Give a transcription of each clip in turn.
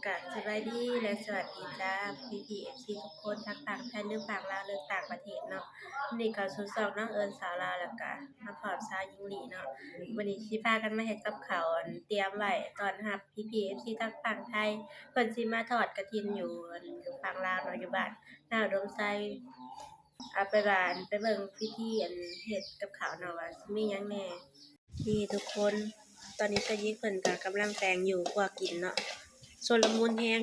ກາບສະບາຍດີ ແລະ ສະຫວັດດີຈ້າ ພີ່ໆ ເອັຟຊີ ທຸກຄົນ ທັງຝັ່ງໄທ ຫຼື ຝັ່ງລາວ ຫຼື ຕ່າງປະເທດເນາະ. ມື້ນີ້ເຂົ້າສູ່ຊ່ອງນ້ອງເອີນສາວລາວ ແລ້ວກະມາພ້ອມສາວຍິງລີເນາະ. ມື້ນີ້ຊິພາກັນມາເຮັດກັບເຂົ້າ ອັນ ຕຽມໄວ້ຕ້ອນຮັບ ພີ່ໆ ເອັຟຊີ ທັງຝັ່ງໄທ ເພິ່ນຊິມາທອດກະຖິນຢູ່ ອັນ ຢູ່ຝັ່ງລາວເນາະ ຢູ່ບ້ານນາອຸດົມໄຊ. ເອົາໄປວ່າ ອັນ ໄປເບິ່ງພິທີ ອັນ ເຮັດກັບເຂົ້າເນາະ ວ່າຊິມີຫຍັງແດ່. ນີ້ທຸກຄົນ ຕອນນີ້ຊາວຍິງເພິ່ນກະກຳລັງແຕ່ງຢູ່ຄົວກິນເນາະ ຊົນລະມຸນແຮງ.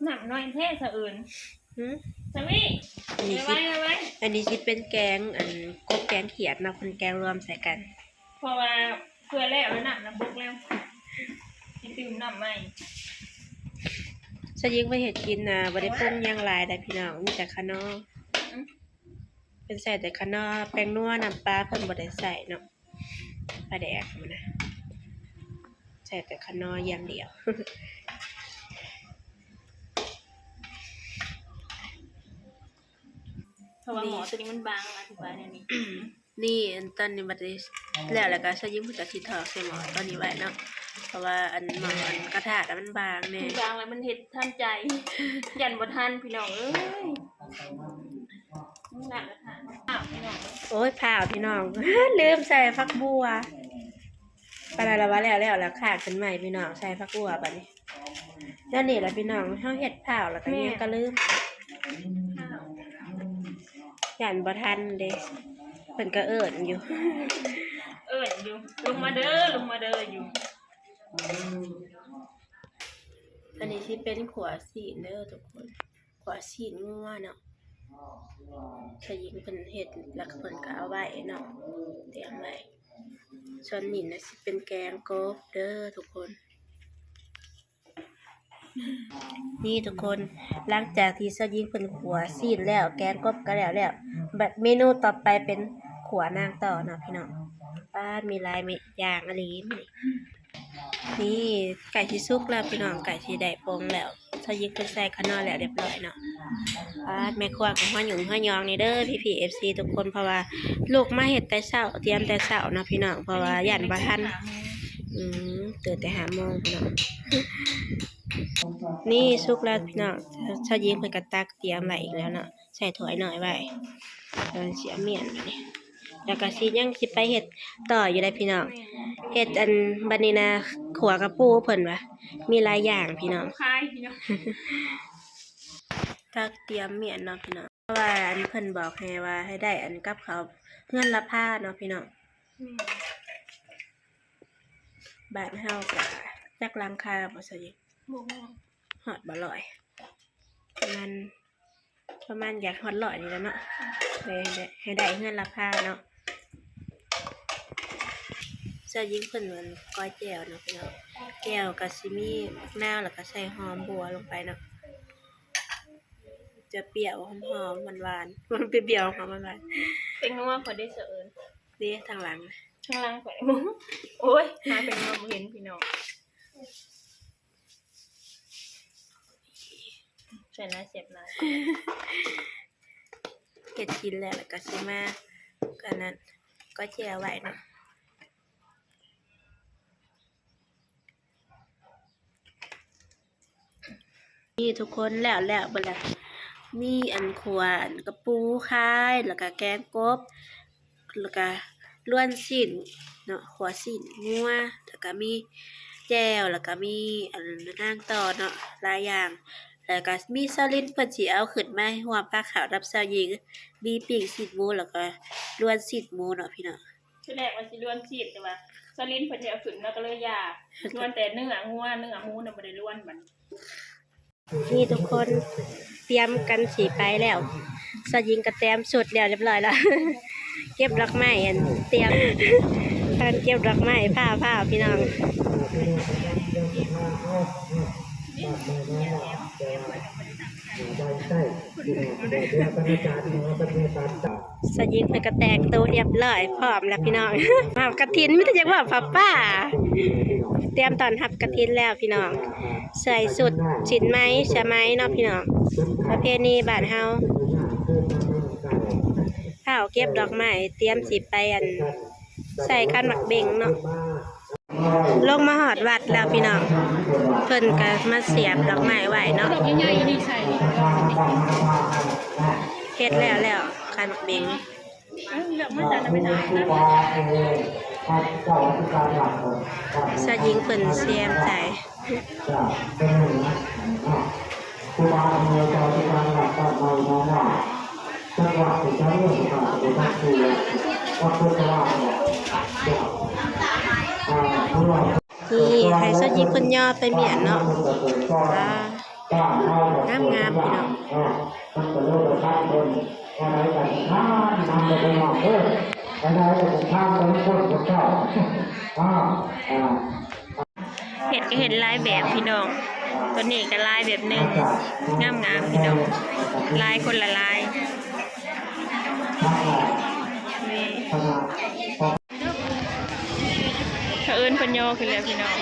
ນ້ຳໜ້ອຍແທ້ສະເອີນ. ຫື? ສາມີ ອັນນີ້ຊິ ໄວໆ ໄວໆ ອັນນີ້ຊິເປັນແກງ ອັນ ກົບແກງຂຽດເນາະ ເພິ່ນແກງລວມໃສ່ກັນ ເພາະວ່າເພື່ອແລ້ວ ແລ້ວນ້ຳນະບົກແລ້ວ ຊິຕື່ມນ້ຳໃໝ່. ຊາວຍິງໄປເຮັດກິນນະ ບໍ່ໄດ້ປຸງຫຍັງຫຼາຍໃດ໋ພີ່ນ້ອງ ມີແຕ່ຂະໜໍ. ອືມ ເພິ່ນໃສ່ແຕ່ຂະໜໍ ແປ້ງນົວ ນ້ຳປາເພິ່ນບໍ່ໄດ້ໃສ່ເນາະ ປາແດກມັນນະ ໃສ່ແຕ່ຂະໜໍຢ່າງດຽວ. ເພາະວ່າໝໍ້ໂຕນີ້ມັນບາງ ອະທິບາຍແນວນີ້. ນີ້ ອັນ ຕອນນີ້ບັດນີ້ແລ້ວ ແລ້ວກະຊາວຍິງເພິ່ນກະຊິຖອກໃສ່ໝໍ້ຕອນນີ້ໄວ້ເນາະ ເພາະວ່າ ອັນ ໝໍ້ ອັນ ກະທະນະມັນບາງແດ່ ມັນບາງແລ້ວມັນເຮັດທັນໃຈ ຢ້ານບໍ່ທັນພີ່ນ້ອງເອີຍ. ໂອ້ຍ ພ້າວພີ່ນ້ອງ ລືມໃສ່ຜັກບົ່ວ ປານນັ້ນລະວ່າແລ້ວ ແລ້ວ ແລ້ວ ຄ້າງຂຶ້ນໃໝ່ພີ່ນ້ອງ ໃສ່ຜັກບົ່ວບັດນີ້. ແນວນີ້ລະພີ່ນ້ອງ ເຮົາເຮັດພ້າວແລ້ວກະຫຍັງກະລືມ ຢ້ານບໍ່ທັນເດ້ ເພິ່ນກະເອີ້ນຢູ່ ເອີ້ນຢູ່ ລົງມາເດີ ລົງມາເດີຢູ່. ອັນນີ້ຊິເປັນຂົ້ວຊີ້ນເດີທຸກຄົນ ຂົ້ວຊີ້ນງົວເນາະ ຊາວຍິງເພິ່ນເຮັດ ແລ້ວເພິ່ນກະເອົາໄວ້ເນາະ ຕຽມໄວ້. ສ່ວນນີ້ນະຊິເປັນແກງກົບເດີທຸກຄົນ. ນີ້ທຸກຄົນ ຫຼັງຈາກທີ່ຊາວຍິງເພິ່ນຂົ້ວຊີ້ນແລ້ວ ແກງກົບກະແລ້ວແລ້ວ ບັດເມນູຕໍ່ໄປເປັນຂົ້ວນາງຕໍ່ເນາະພີ່ນ້ອງ. ປາດ ມີຫຼາຍ ມີຢ່າງອີ່ຫຼີ. ນີ້ໃກ້ຊິສຸກແລ້ວພີ່ນ້ອງ ໃກ້ຊິໄດ້ປົງແລ້ວ ຊາວຍິງເພິ່ນໃສ່ຂະໜໍແລ້ວຮຽບຮ້ອຍເນາະ. ປາດ ແມ່ຄົວກະຫົວຫຍຸ້ງຫົວຫຍອງນີ້ເດີ ພີ່ໆ ເອັຟຊີ ທຸກຄົນ ເພາະວ່າລຸກມາເຮັດແຕ່ເຊົ້າ ຕຽມແຕ່ເຊົ້າເນາະພີ່ນ້ອງ ເພາະວ່າຢ້ານບໍ່ທັນ. ອືມ ຕື່ນແຕ່ຫ້າໂມງພີ່ນ້ອງ. ນີ້ສຸກແລ້ວພີ່ນ້ອງ ຊາວຍິງເພິ່ນກະຕັກຕຽມໄວ້ອີກແລ້ວເນາະ ໃສ່ຖ້ວຍນ້ອຍໄວ້ ແລ້ວຊິເອົາມ້ຽນບາດນີ້ ແລ້ວກະຊິຍັງຊິໄປເຮັດຕໍ່ຢູ່ໃດ໋ພີ່ນ້ອງ. ເຮັດ ອັນ ບັດນີ້ນະ ຂົ້ວກະປູເພິ່ນວ່າ ມີຫຼາຍຢ່າງພີ່ນ້ອງ ຂາຍພີ່ນ້ອງ. ຕັກຕຽມມ້ຽນເນາະພີ່ນ້ອງ ເພາະວ່າ ອັນ ເພິ່ນບອກໃຫ້ວ່າໃຫ້ໄດ້ ອັນ ກັບເຂົ້າເຮືອນລະພາເນາະພີ່ນ້ອງ. ແມ່ນ ບ້ານເຮົາກະຈັກຫຼັງຄາບໍ່ຊາວຍິງ? ບໍ່ຮອດ ຮອດບໍ່ຮ້ອຍ ປະມານ ປະມານຢາກຮອດຮ້ອຍນີ້ແຫຼະເນາະ ເລີຍໃຫ້ໄດ້ເຮືອນລະພາເນາະ. ຊາວຍິງເພິ່ນ ອັນ ກ້ອຍແຈ່ວເນາະພີ່ນ້ອງ ແຈ່ວກະຊິມີໝາກນາວ ແລ້ວກະໃສ່ຫອມບົ່ວລົງໄປເນາະ ຈະປ່ຽວຫອມໆ ຫວານໆ ປ່ຽວໆ ຫອມໆ ຫວານໆ. ແປ້ງນົວຂ້ອຍເດ້ສະເອີນ ເດ້ທາງຫຼັງ ທາງຫຼັງຂ້ອຍ ໂອ້ຍ ຫາແປ້ງນົວບໍ່ເຫັນພີ່ນ້ອງ. ແຊບຫຼາຍ ແຊບຫຼາຍ. ເຮັດກິນແລ້ວ ແລ້ວກະຊິມາ ອັນນັ້ນ ກໍແຈ່ວໄວ້ເນາະ. ນີ້ທຸກຄົນ ແລ້ວ ແລ້ວເບິດລະ ມີອັນຂົ້ວ ອັນກະປູຂາຍ ແລ້ວກະແກງກົບ ແລ້ວກະລວນຊີ້ນເນາະ ຂົ້ວຊີ້ນງົວ ແລ້ວກະມີແຈ່ວ ແລ້ວກະມີອັນນາງຕໍ່ເນາະ ຫຼາຍຢ່າງ ແລ້ວກະມີສາວລິນເພິ່ນຊິເອົາຂຶ້ນມາຮ່ວມປາເຂົ້າກັບສາວຍິງ ມີປີ້ງຊີ້ນໝູ ແລ້ວກະລວນຊີ້ນໝູເນາະພີ່ນ້ອງ. ທີແລກວ່າຊິລວນຊີ້ນ ແຕ່ວ່າສາວລິນເພິ່ນຊິເອົາຂຶ້ນ ລາວກະເລີຍຢ່າ ລວນແຕ່ເນື້ອງົວ ເນື້ອໝູນະບໍ່ໄດ້ລວນບັດນີ້. ນີ້ທຸກຄົນ ຕຽມກັນຊິໄປແລ້ວ ສາວຍິງກະຕຽມຊຸດແລ້ວຮຽບຮ້ອຍລະ ເກັບດອກໄມ້ ອັນ ຕຽມ ການເກັບດອກໄມ້ ພ້າວໆ ພີ່ນ້ອງ. ສາວຍິງເພິ່ນກະແຕ່ງໂຕຮຽບຮ້ອຍ ພ້ອມແລ້ວພີ່ນ້ອງ ຮັບກະຖິນ ມີແຕ່ຢາກເວົ້າປາປາ ຕຽມຕ້ອນຮັບກະຖິນແລ້ວພີ່ນ້ອງ. ໃສ່ຊຸດສິ້ນໄໝ ສະໄໝເນາະພີ່ນ້ອງ ປະເພນີບ້ານເຮົາ. ພ້າວເກັບດອກໄມ້ ຕຽມຊິໄປ ອັນ ໃສ່ຂັນໝາກເບັງເນາະ. ລົງມາຮອດວັດແລ້ວພີ່ນ້ອງ ເພິ່ນກໍມາສຽບດອກໄມ້ໄວ້ເນາະ ດອກໃຫຍ່ໆນີ້ໃສ່ ເຮັດແລ້ວແລ້ວ ຂາຍໝາກເບັງ ເອີ ເລືອກມາຈາກນັ້ນໄປຂາຍນະ ຊາຍຍິງເພິ່ນແຊມໃສ່ ນີ້ໃຫ້ຊາຍຍິງເພິ່ນຍໍໄປມ້ຽນເນາະ ວ້າ ງາມໆ ພີ່ນ້ອງ ເຮັດກໍເຮັດຫຼາຍແບບພີ່ນ້ອງ ຕົວນີ້ກໍລາຍແບບໜຶ່ງ ງາມໆ ພີ່ນ້ອງ ລາຍຄົນລະລາຍ ນີ້ ສະເອີນເພິ່ນຍໍຂຶ້ນແລ້ວພີ່ນ້ອງ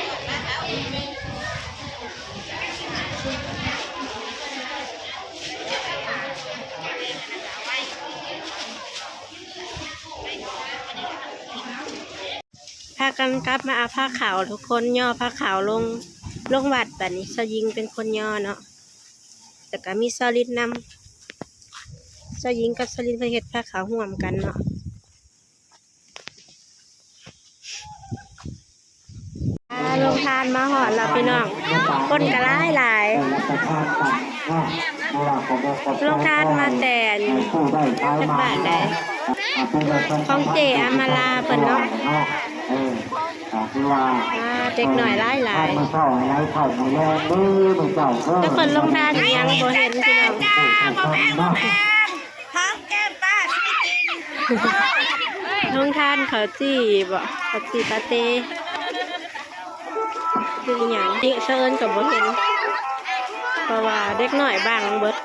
ພາກັນກັບມາເອົາຜ້າຂາວ ທຸກຄົນຍໍຜ້າຂາວລົງ ລົງວັດ ບາດນີ້ຊາຍຍິງເປັນຄົນຍໍເນາະ ແລ້ວກໍມີຊາວລິນນຳ ຊາຍຍິງກັບຊາວລິນເພິ່ນເຮັດຜ້າຂາວຮ່ວມກັນເນາະ. ອ່າ ໂຮງທານມາຮອດແລ້ວພີ່ນ້ອງ ຄົນກໍຫຼາຍໆ ໂຮງທານມາແຕ່ອັນຈັກບ້ານໃດ ຂອງເຈ້ອາມາລາເພິ່ນເນາະ ອ່າ ເດັກນ້ອຍຫຼາຍໆ ແຕ່ເພິ່ນໂຮງທານອີ່ຫຍັງບໍ່ເຫັນພີ່ນ້ອງ. ຂອງແກ້ມປ້າຊິກິນ ໂຮງທານເຂົ້າຈີ່ບໍ ເຂົ້າຈີ່ປາເຕ ຫຼືອີ່ຫຍັງ ເຊີນກໍບໍ່ເຫັນ ເພາະວ່າເດັກນ້ອຍບັງເບິດ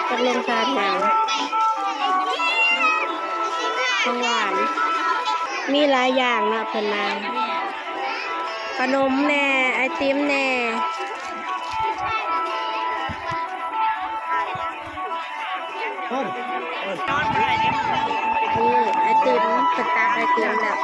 ຈັກໂຮງທານຫຍັງ ຂອງຫວານ ມີຫຼາຍຢ່າງເນາະ ເພິ່ນມາ ຂະໜົມແດ່ ໄອຕິມແດ່. ນີ້ໄອຕິມ ເພິ່ນຕັກໄອຕິມແລ້ວ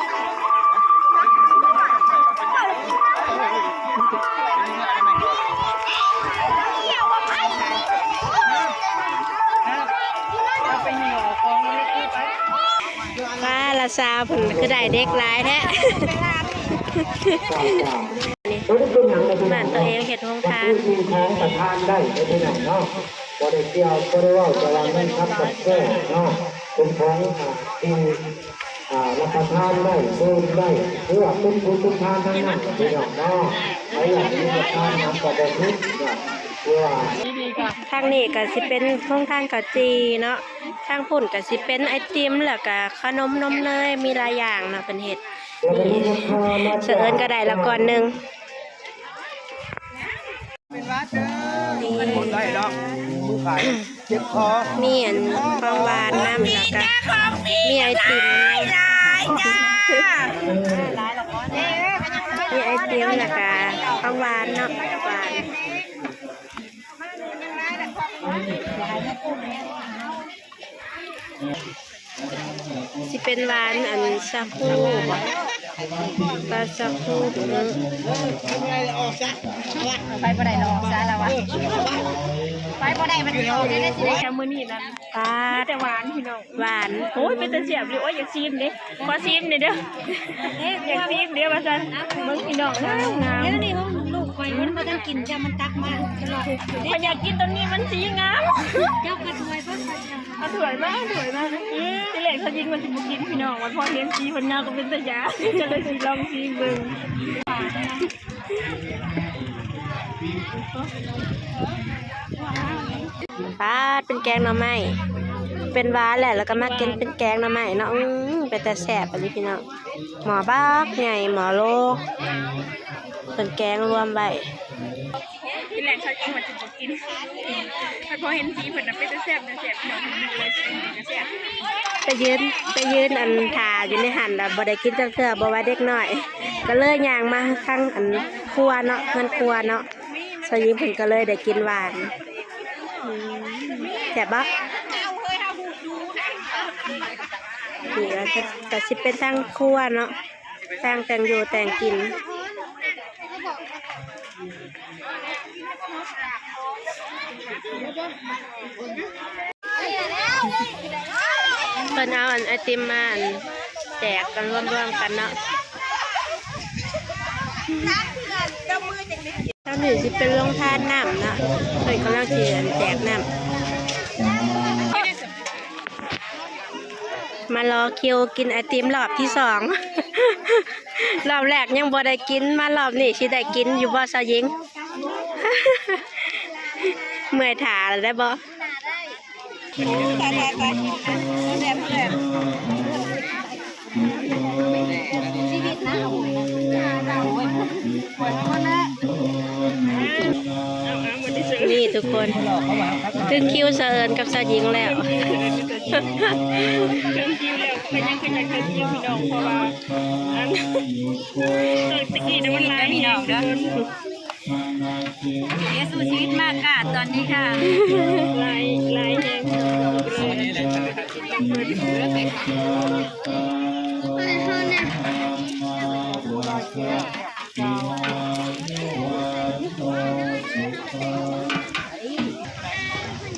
ປ້າລະສາວເພິ່ນຄືໄດ້ເດັກຫຼາຍແທ້. ນີ້ ບ້ານຕົວເອງເຮັດໂຮງທານ ຂອງປະທານໄດ້ເດີພີ່ນ້ອງເນາະ ບໍ່ໄດ້ກ່ຽວ ບໍ່ໄດ້ເວົ້າແຕ່ວ່າເງິນຄຳກັບແຊເນາະ ເປັນຂອງ ອ່າ ທີ່ ອ່າ ຮັບປະທານໄດ້ ເຊີນໄດ້ ເພື່ອເປັນບຸນເປັນທານທັງນັ້ນພີ່ນ້ອງເນາະ ໃຜຢາກມີປະທານນຳກໍບໍ່ຜິດເນາະ ເພື່ອ ທາງນີ້ກໍຊິເປັນໂຮງທານເຂົ້າຈີ່ເນາະ ທາງພຸ້ນກໍຊິເປັນໄອຕິມ ແລ້ວກໍຂະໜົມນົມເນີຍ ມີຫຼາຍຢ່າງເນາະ ເພິ່ນເຮັດ ນີ້ ສະເອີນກໍໄດ້ລະກ່ອນໜຶ່ງ ເປັນຫວັດເດີ ບໍ່ໄດ້ດອກ ຜູ້ຂາຍເຈັບຄໍ ມີອັນຂອງຫວານນຳ ແລ້ວກໍມີໄອຕິມ ຫຼາຍໆ ຈ້າ ມີໄອຕິມ ແລ້ວກໍຂອງຫວານເນາະ ຫວານ. ຊິເປັນຫວານອັນສາຄູບໍ ຫວານສາຄູ ໄປບໍ່ໄດ້ດອກຊາລະວະ ໄປບໍ່ໄດ້ ມັນຊິອອກໄດ້ຊິໄດ້ ມື້ນີ້ນັ້ນ ປາດ ມີແຕ່ຫວານພີ່ນ້ອງ ຫວານ ໂອ້ຍ ເປັນຕາແຊບຢູ່ ໂອ້ຍ ຢາກຊີມເດ້ ຂໍຊີມແດ່ເດີ ຢາກຊີມເດ້ວ່າຊັ້ນ ເບິ່ງພີ່ນ້ອງ ງາມໆ ດຽວນີ້ຂອງລູກຂ້ອຍມັນບໍ່ທັນກິນ ເຈົ້າມັນຕັກມາຕະຫຼອດ ຂ້ອຍຢາກກິນຕົວນີ້ ມັນສີງາມ ເຈົ້າກໍຖ້ວຍເບິ່ງ ເອົາຖ້ວຍມາ ເອົາຖ້ວຍມາ ທີແລກຊາວຍິງວ່າຊິບໍ່ກິນພີ່ນ້ອງ ບັດພໍເຫັນສີເພິ່ນງາມກໍເປັນຕາຢາກ ກໍເລີຍຊິລອງຊີມເບິ່ງ ປາດ ເປັນແກງໜໍ່ໄມ້ ເປັນຫວານແຫຼະ ແລ້ວກໍມາກິນເປັນແກງໜໍ່ໄມ້ເນາະ ອື ເປັນຕາແຊບອີ່ຫຼີພີ່ນ້ອງ ໝໍ້ບັກໃຫຍ່ ໝໍ້ໂລ ເພິ່ນແກງລວມໄວ້. ທີແລກຊາວຍິງວ່າຊິບໍ່ກິນ ແຕ່ພໍເຫັນສີເພິ່ນນະເປັນຕາແຊບ ຕາແຊບ ພີ່ນ້ອງ ເພິ່ນກໍເລີຍຊິກິນ ກໍແຊບ ໄປຢືນ ໄປຢືນອັນຖ້າຢູ່ໃນຫັ້ນລະ ບໍ່ໄດ້ກິນຈັກເທື່ອ ບໍ່ວ່າເດັກນ້ອຍ ກໍເລີຍຍ່າງມາທາງອັນຄົວເນາະ ເຮືອນຄົວເນາະ ຊາວຍິງເພິ່ນກໍເລີຍໄດ້ກິນຫວານ ອືມ ແຊບບໍ່? ນີ້ກໍ ກໍຊິເປັນທາງຄົວເນາະ. ສ້າງແຕ່ງຢູ່ແຕ່ງກິນ. ເພິ່ນເອົາອັນໄອຕິມມາອັນແຈກກັນລວມໆກັນເນາະ. ທາງນີ້ຊິເປັນໂຮງທານນ້ຳເນາະ ເພິ່ນກຳລັງຊິອັນແຈກນ້ຳ. ມາລໍຄິວກິນໄອຕິມລອບທີສອງ. ລອບແລກຍັງບໍ່ໄດ້ກິນ ມາລອບນີ້ຊິໄດ້ກິນຢູ່ບໍ່ ສາວຍິງ? ເມື່ອຍຖ້າແລ້ວໄດ້ບໍ່? ຕາຍ ຕາຍ ຕາຍ ແຊບ ແຊບ. ນີ້ທຸກຄົນ ເຖິງຄິວສະເອີນກັບສາວຍິງແລ້ວ. ເຖິງຄິວແລ້ວ ເພິ່ນຍັງຄືຢາກເຖິງຄິວ ພີ່ນ້ອງ ເພາະວ່າອັນ ຕະກີ້ນະມັນຫຼາຍ ພີ່ນ້ອງເດີ. ເດ ສູ້ຊີວິດມາກາດຕອນນີ້ຄ່ະ ຫຼາຍ ຫຼາຍແຮງ.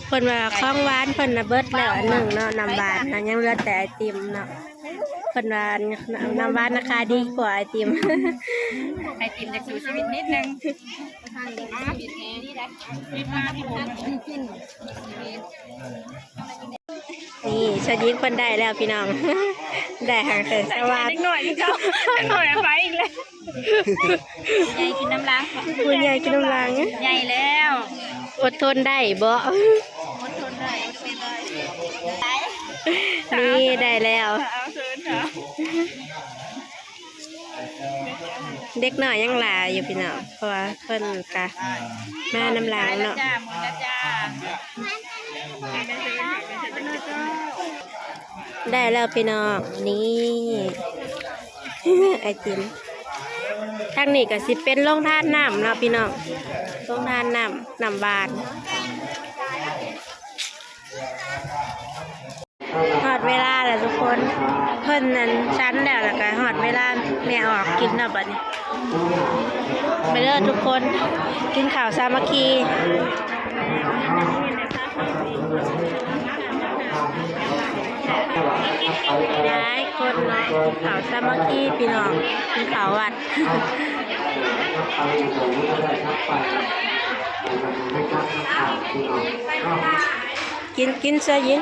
ເພິ່ນວ່າຂອງຫວານເພິ່ນນະເບິດແລ້ວອັນໜຶ່ງເນາະ ນ້ຳຫວານນະ ຍັງເຫຼືອແຕ່ໄອຕິມເນາະ. ເພິ່ນວ່ານ້ຳຫວານນະຂາຍດີກວ່າໄອຕິມ. ໄອຕິມຢາກສູ້ຊີວິດນິດໜຶ່ງ. ນີ້ ສາວຍິງເພິ່ນໄດ້ແລ້ວພີ່ນ້ອງ ໄດ້ຫາງແສງສະຫວ່າງ. ເດັກນ້ອຍຄືເກົ່າ ເດັກນ້ອຍໄປອີກແລ້ວ. ໃຫຍ່ກິນນຳຫຼັງ ຜູ້ໃຫຍ່ກິນນຳຫຼັງ ໃຫຍ່ແລ້ວ. ອົດທົນໄດ້ບໍ່? ອົດທົນໄດ້ ອົດທົນໄດ້. ນີ້ໄດ້ແລ້ວ. ເດັກນ້ອຍຍັງຫຼາຍຢູ່ພີ່ນ້ອງ ເພາະວ່າເພິ່ນກະມານຳຫຼັງເນາະ. ໄດ້ແລ້ວພີ່ນ້ອງ ນີ້ ໄອຕິມ. ທາງນີ້ກະຊິເປັນໂຮງທານນ້ຳເນາະພີ່ນ້ອງ ໂຮງທານນ້ຳ ນ້ຳຫວານ. ຮອດເວລາແລ້ວທຸກຄົນ ເພິ່ນນັ້ນສັນແລ້ວ ແລ້ວກະຮອດເວລາແມ່ອອກກິນແລ້ວບັດນີ້. ມາເດີທຸກຄົນ ກິນເຂົ້າສາມັກຄີ ຫຼາຍຄົນເນາະ ກິນເຂົ້າສາມັກຄີພີ່ນ້ອງ ກິນເຂົ້າວັດ. ກິນ ກິນ ເສືອຍິງ.